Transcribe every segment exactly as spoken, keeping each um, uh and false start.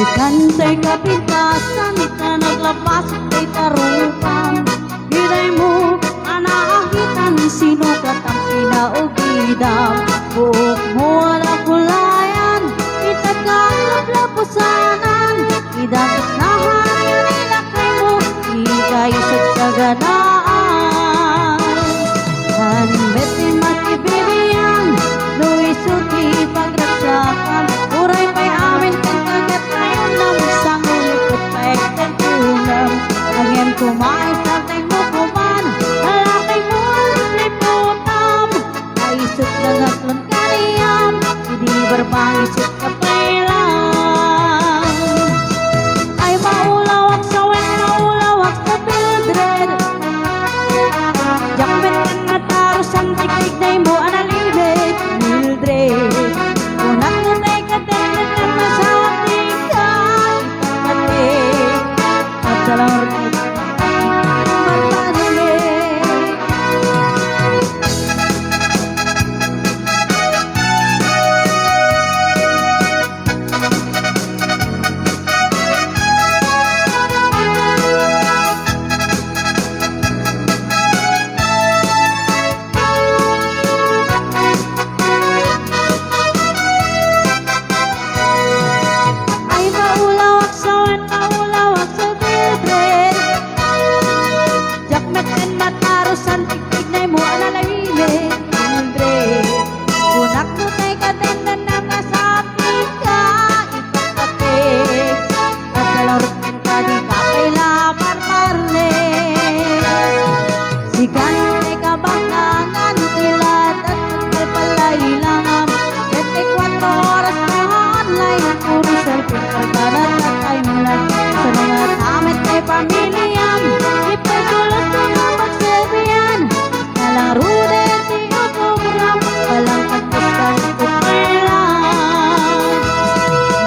Kantay kapintasan ta naglapas tay tarukam. Gidaymo a naahitan, sino kat ang kinaugidam? Buokmo a dakulayan, ita ka laplapusanan. Idakas na hayan ni lakaymo, ikayo sagsaganaan. Hanbet ti makibibian, no isu ti pagragsakam. Uray pay amin ken kagat tayo, namsang ulit pay agtantunam. Ngem kumain sa tengmo kuman, lalaki mo, liputam. Naisut na nga kun kaniam, idi barbangisut ka pay lang. Ay, maulawak sa wen, maulawak sa Mildred. Diak met ken matarusan ti kiknaymo a nalibet, Mildred. Kunak no tay katendenan, masawating ka, ipapateg. At sa langit, barbarine. Ay, maulawak sa wen, maulawak sa Mildred. Diak met ken matarusan ti kiknaymo a nalibet, Mildred. Kunak no tay katendenan, masawating ka, ipapateg. At sa langit, kadi ka pay la barbarine. Sikan ti kabakangan ti latat ti palailangam. Twenty-four oras na online, puro cellphone ka na, time lang. Sa mga tamit ti pamiliam, ipagsulat sa mga pagserbian. Nalaro din ti utogram, walang pagpuskan, pagpuskan.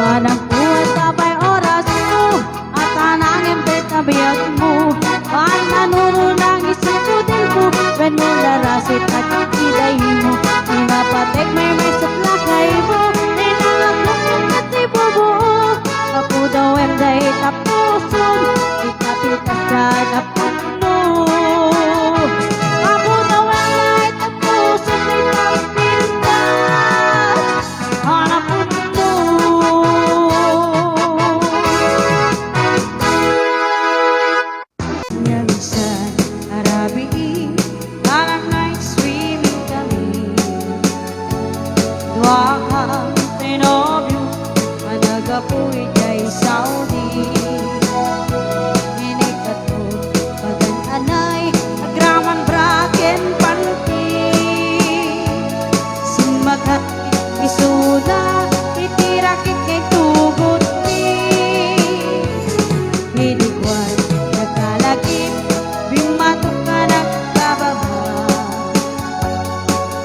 Manang buhay ka pa'y oras mo. At anangin bet a biagmo, ay nanununang isip ko din mo, wenno narasit a kikidaymo, pinapatek may may sa lakaymo, ninangag mo nga ti bubuo, apo daw em day tapusom, ikapintas ka tapuno. Apo daw em day tapusom, ikapintas. Hanap ko. Minsan a rabii, alang night swimming kami. Dua kang tinobyo a naggapu idiay Saudi. Inikatko Pagan-anay, agraman bra ken panty. Simmakay isuna iti rakit nga intugotmi. Idi kuan, nagkalagip, bimmatok a nagkababa.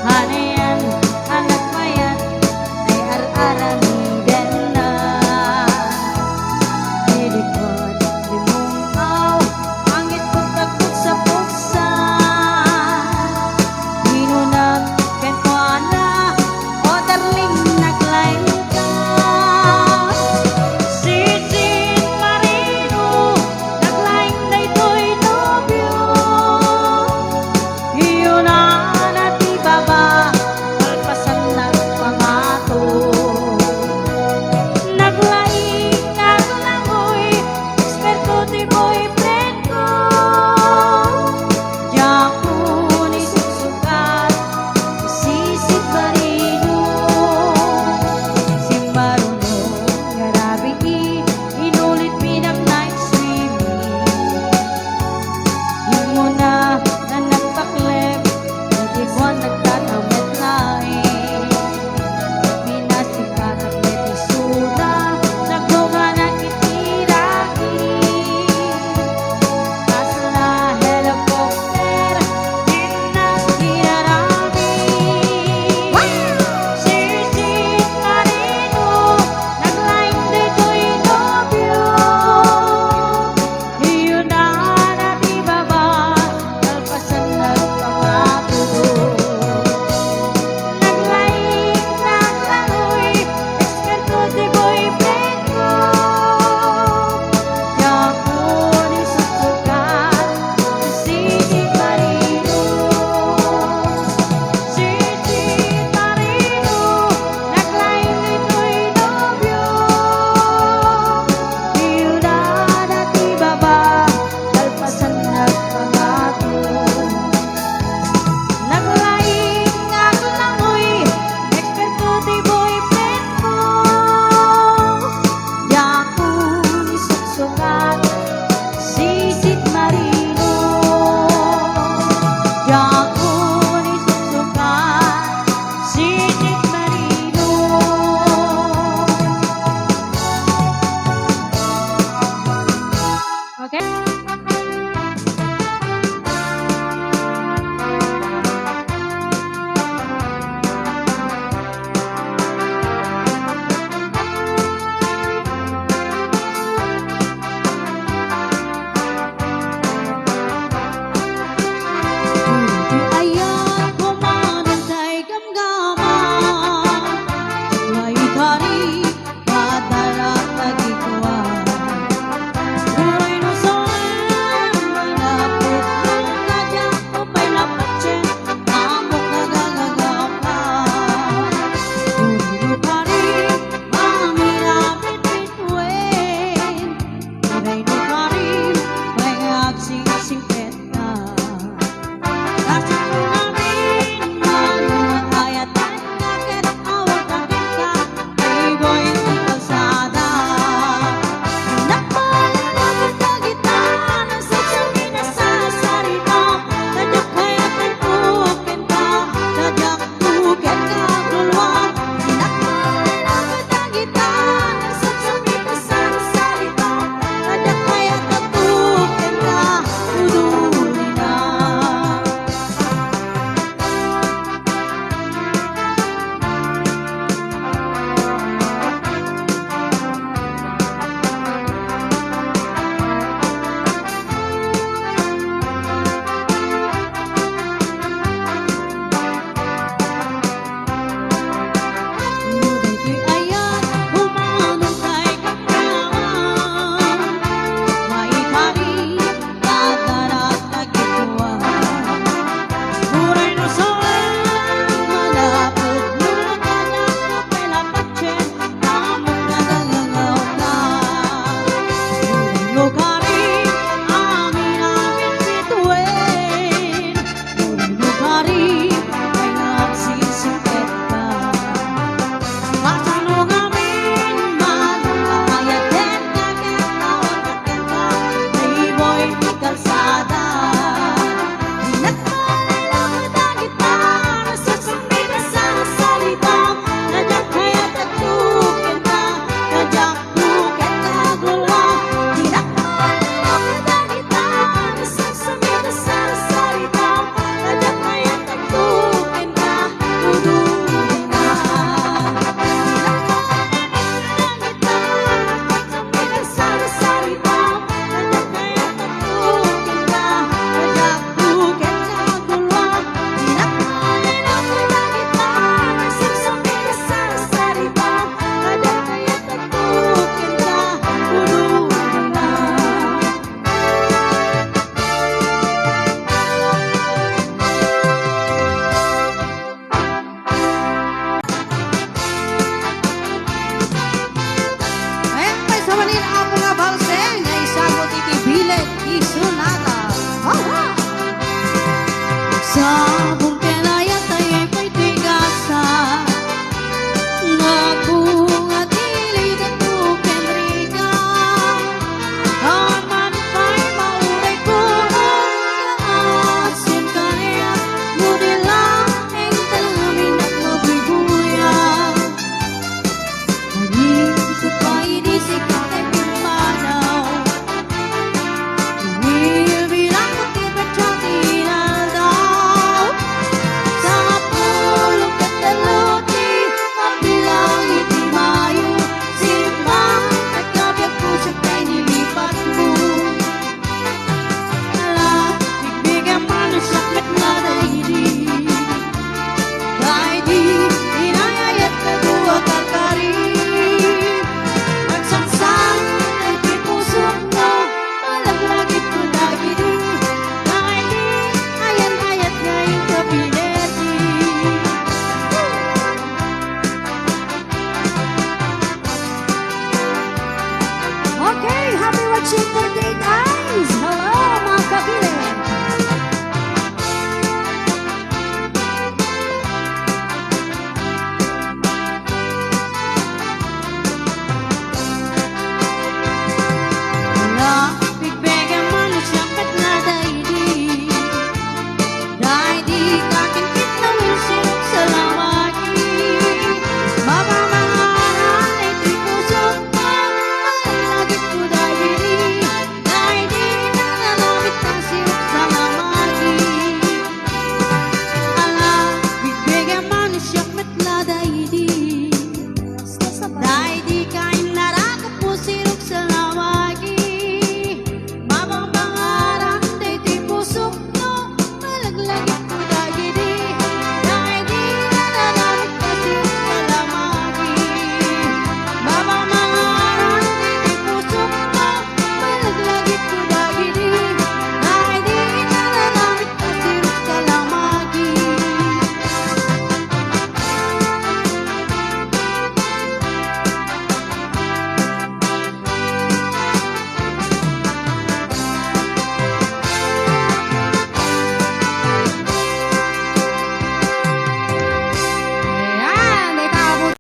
Hanayan a nagmayat ay ar-aramidenna. Idi kuan, dimungkaw, angit pagkagput sa puksa. Inunak kenkuana, "O darling, naglaing ka." Sisin Marino, naglaing daytoy nobio. Iyunana ti baba, kalpasan nagpangato. Naglaing, naglangoy, eksperto ti boyfriend ko. Diakon isuksukat, sisit Marino. Simmaruno nga rabii, inulit mi nag-night swimming. Immuna a nagpaklep, iti kuan nagtatamet laeng. Minasikatak met isuda, nagdunganan iti raki. Kasla helicopter, dinnak irarami. Sisit Marino, naglaing daytoy